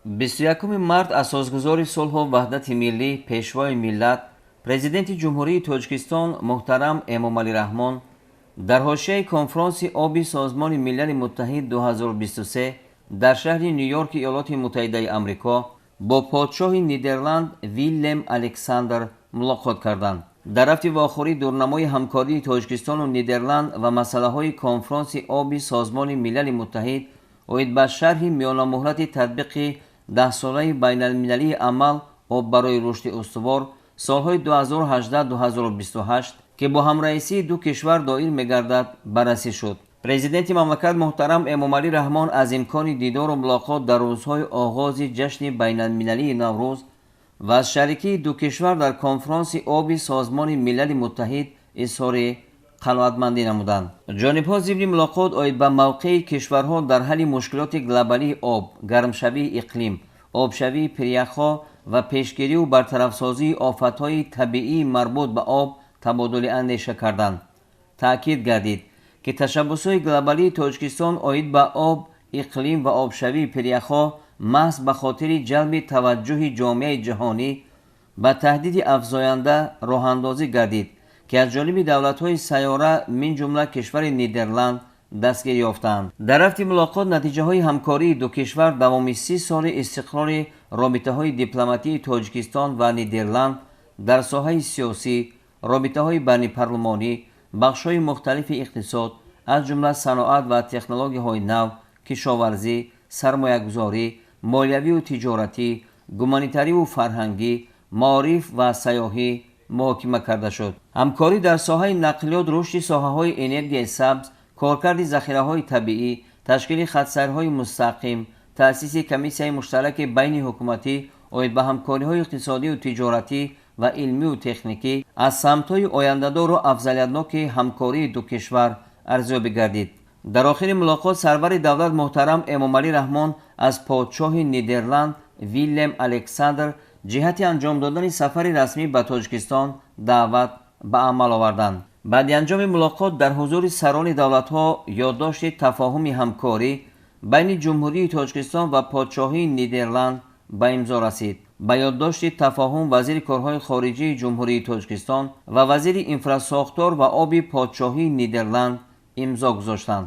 21 март асосгузори сулҳу ваҳдати миллӣ, пешвои миллат, президенти Ҷумҳурии Тоҷикистон муҳтарам Эмомалӣ Раҳмон дар ҳошияи конфронси оби Созмони Милали Муттаҳид 2023 дар шаҳри Ню-Йорки Иёлоти Муттаҳидаи Амрико бо подшоҳи Нидерланд Виллем Александр мулоқот карданд. Дар рафти вохӯрӣ дурнамои ҳамкории Тоҷикистону Нидерланд ва масъалаҳои конфронси оби Созмони Милали Муттаҳид оид ба шарҳи миёнамуҳлати татбиқи даҳсолаи байналмилалии амал об барои рушди устувор солҳои 2018-2028, ки бо ҳамраисии ду кишвар доир мегардад, баррасӣ шуд. Президенти мамлакат муҳтарам Эмомалӣ Раҳмон аз имкони дидору мулоқот дар рӯзҳои оғози ҷашни байналмилалии Наврӯз ва аз шарикии ду кишвар дар конфронси оби Созмони Милали Муттаҳид изҳори қаноатмандӣ намуданд. Ҷонибҳо зимни мулоқот оид ба мавқеи кишварҳо дар ҳалли мушкилоти глобалии об, гармшавии иқлим, обшавии пиряхҳо ва пешгирию бартарафсозии офатҳои табиии марбут ба об табодули андеша карданд. Таъкид гардид, ки ташаббусҳои глобалии Тоҷикистон оид ба об, иқлим ва обшавии пиряхҳо маҳз ба хотири ҷалби таваҷҷӯҳи ҷомеаи ҷаҳонӣ ба таҳдиди афзоянда роҳандозӣ гардид, ки аз ҷониби давлатҳои сайёра, мин ҷумла кишвари Нидерланд, дастгир ёфтаанд. Дар рафти мулоқот натиҷаҳои ҳамкории ду кишвар давоми 30 соли истиқрори робитаҳои дипломатии Тоҷикистон ва Нидерланд дар соҳаи сиёсӣ, робитаҳои байнипарлумонӣ, бахшҳои мухталифи иқтисод, аз ҷумла саноат ва технологияҳои нав, кишоварзӣ, сармоягузорӣ, молиявию тиҷоратӣ, гуманитариву фарҳангӣ, маориф ва сайёҳӣ муҳокима карда шуд. Ҳамкорӣ дар соҳаи нақлиёт, рушди соҳаҳои энергияи сабз, коркарди захираҳои табиӣ, ташкили хатсайрҳои мустақим, таъсиси комиссияи муштараки байни ҳукуматӣ оид ба ҳамкориҳои иқтисодию тиҷоратӣ ва илмию техникӣ аз самтҳои ояндадору афзалиятноки ҳамкории ду кишвар арзёбӣ гардид. Дар охири мулоқот сарвари давлат муҳтарам Эмомалӣ Раҳмон аз подшоҳи Нидерланд Виллем Александр ҷиҳати анҷом додани сафари расмӣ ба Тоҷикистон даъват ба амал оварданд. Баъди анҷоми мулоқот дар ҳузури сарони давлатҳо ёддошти тафоҳуми ҳамкорӣ байни Ҷумҳурии Тоҷикистон ва подшоҳии Нидерланд ба имзо расид. Ба ёддошти тафоҳум вазири корҳои хориҷии Ҷумҳурии Тоҷикистон ва вазири инфрасохтор ва оби подшоҳии Нидерланд имзо гузоштанд.